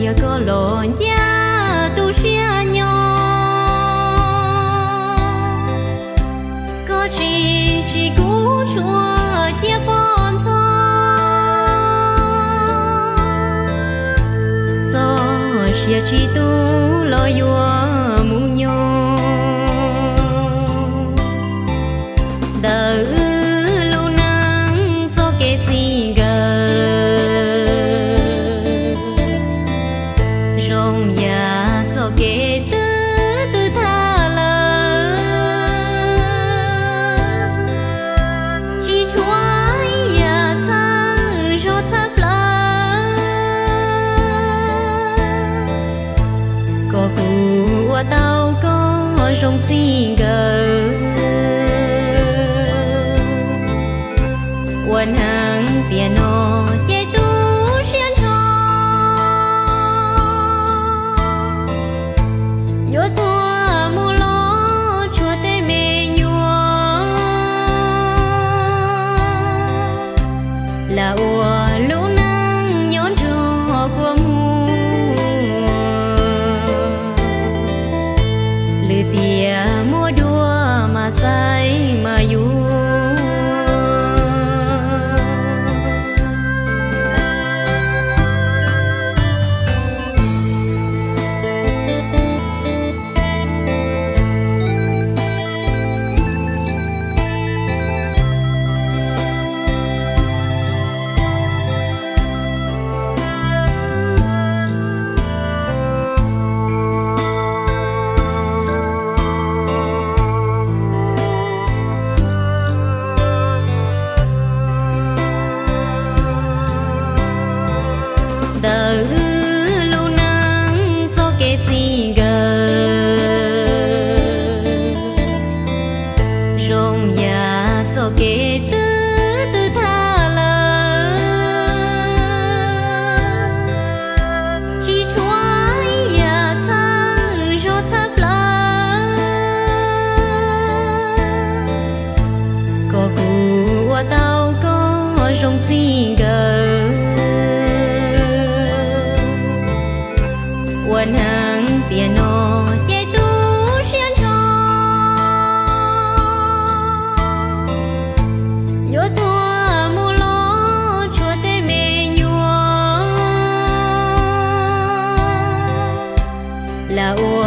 Yog koj los ncaj tu siab nyob, koj tsis tsim kuv tshuav cia poj ntxoog, txoj sia tsis tu los yuav mus nyob. Ntawm wb lub neej txoj kev txij nkawm, zoo yam txoj kev twb tw tag lawm, tsis tshuav ib yam txhawb zog txhawb plaws. Koj kuj ua tau koj zoo txij nkawm, ua neej tiam no ces tu siab nrho, yuav tuag mus los tshuav tej me nyuam, lam ua lub neej nyob nrog kua muag. Lwm tiam muaj dua mas xaiv mas yuav. Ntawm wb lub neej txoj kev txij nkawm, zoo yam txoj kev twb tw tag lawm, tsis tshuav ib yam txhawb zog txhawb plaws. Koj kuj ua tau koj zoo txij nkawm, ua neej tiam no ces tu siab nrho, yuav tuag mus los tshuav tej me nyuam, lam ua